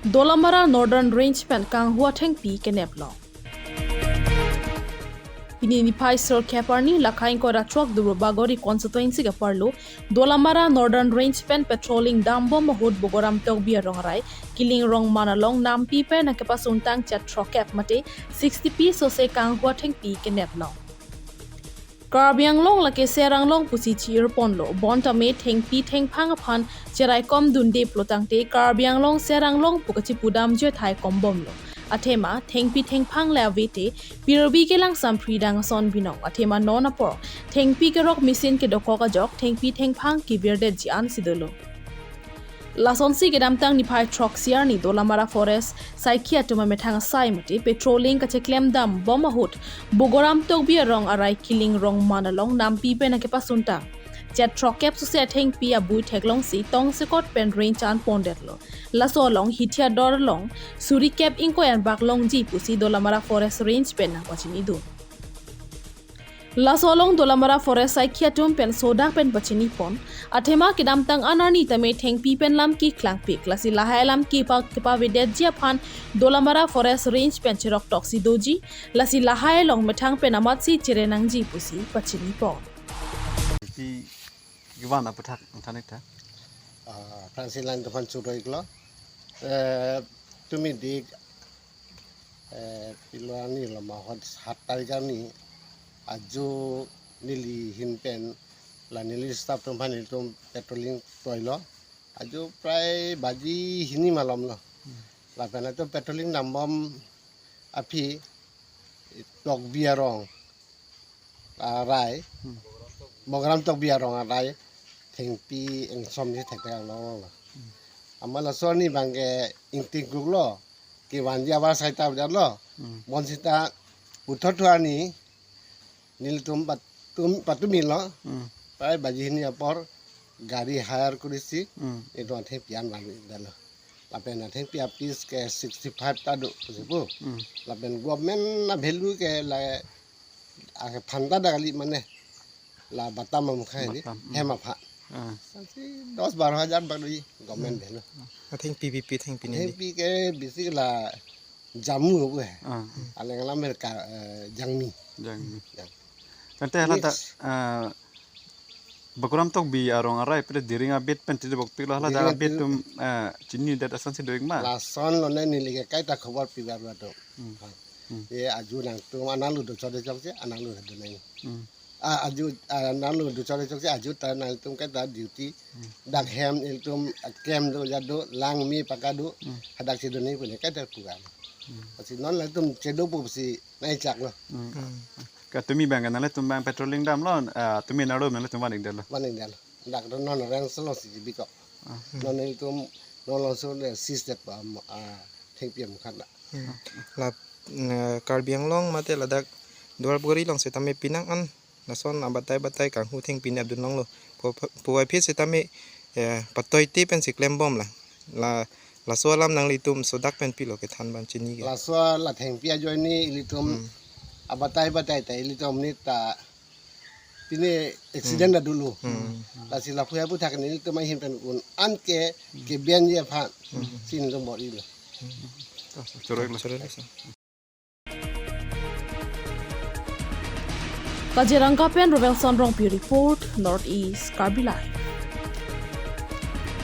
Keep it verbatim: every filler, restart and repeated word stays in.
Dolamara Northern Range pen kanghu athengpi kenep long. Pini niphai sirkep arni lakha ingkoi ra throk Duarbagori constituency keparlo Dolamara Northern Range pen patrolling dambom ahut Bogoram Tokbi arong arai Kiling Rongman along nampi pen nangkepasuntang chet throkep mate sixty P sose kanghu athengpi kenep long. Karbi Anglong lake Ser Anglong pusi chi-ir ponlo, bonta me thengpi thengphang aphan cheraikom dunde pulotangte Karbi Anglong Ser Anglong pu kachipudamji athai kombomlo. Athema thengpi thengphang le avete, pirbi kelang sampri dang ason binong. Athema non apor thengpi kerok machine kedokok ajok thengpi thengphang kevirdetji ansi dolo. Lasonsi kedamtang niphai throksi arni Dolamara Forest saikhi atum amethang asai mate patrolling kacheklem dambom ahut Bogoram Tokbi arong arai Kiling Rongman along nampi pen nangkepasuntang chet throkep sose athengpi abui theklongsi tongsekot pen range an pondetlo. Laso along hithi ador along suri kep ingkoi anbak longji pusi Dolamara Forest Range pen nangpachinidun. Laso along Dolamara Forest saikhi atum pen sodak pen pachini pon. Athema kedamtang an arni tame thengpi pen lam keklangpik, lasi lahai lam kepa kepavedetji aphan Dolamara Forest Range pen cherok toksi doji, lasi lahai along methang pen amatsi chere nangji pusi pachini pon. Pi gimana petak thanik ta? Ah, Francis Lain atum aphan churoi klo. Eh, tumi dik, eh, pilo arni lo ma hot hat tarik arni ajo neli ahin pen la neli staff atum aphan nelitum patrolling toilo. Ajo prai baji hini malom lo. Lapen atum patrolling dambom aphi Tokbi arong arai, Hmm. Bogoram Tokbi arong arai thengpi ingsom si thekthek long lo. Amat laso arni abang ke ingting kruk lo, kevanji abar saita ujar lo. Hmm. Bonsita puthot thu arni nelitum patum, patumilo. Hmm. Prai baji hini apor gari hire kurisi, Hmm. itum athengpi an vanvedetlo. Lapen athengpi apiece ke sixty five ta do pusi pu. Hmm. Lapen government a-value ke la ake phanta dak kali mane la batam amukha ini, Batam, hmm. Hem aphan. Ah. Sasi dos baro hajar bak di government Hmm. delo. Athengpi, P P P athengpi neli. Athengpi ke bisi la jamu pu he. Ah. Aleng alam her ka, eh, jangmi. Jangmi. Jang. Tangte hala ta, Mix. Ah, Bogoram Tokbi arong arai pede Diring abit pen tidi bokpiklo hala ta Diring abit abit. Atum, ah, chinidet asonsi doing ma? Lason lone neli ke kaita khobor pibar lo atum. Hmm. Ha. Hmm. Ye ajo nangtum analo do chode chokche, analo do nang. Hmm. Ah, ajo, ah, analo do chode chokche, ajo ta nangtum kaita duty. Hmm. Dak hem ilitum, ah, camp do jado, langme pakado, Hmm. Hadak chedo nangji pu ne kaita program. Hmm. Lasi non latum chedo pusi nangchak lo. Hmm. Hmm. Ka tumi abang ke nanglitum abang patrolling damlo, ah, tumi naro nanglitum vaningdetlo. Vaningdetlo. Dak do non range lo si bikok. Ah. Non nelitum non lo so le seize det pa, ah, thengpi amukha na. Hmm. La, eh, Karbi Anglong mate ladak Duarbagori along setame penang an lason abatai batai kanghu thengpi nep dun longlo. Pu, pu, puvoiphit setame, eh, patoite pensi klembom la. La, laso alam nanglitum sodak pen pilo kethan abang chini ke. Laso la thengpi ajoine ilitum Hmm. abatai batai ta ilitum nita pine accident Hmm. ta dolo. Hmm. Lasi lapu aputhak nelitum ahin pen un an ke Hmm. kebianji aphan Hmm. si nelitum bor-ilo. Hmm. Choroi lo. Choroi lo, sir. Kaziranga pen Rovelson Rongpi report, North East Karbi Live.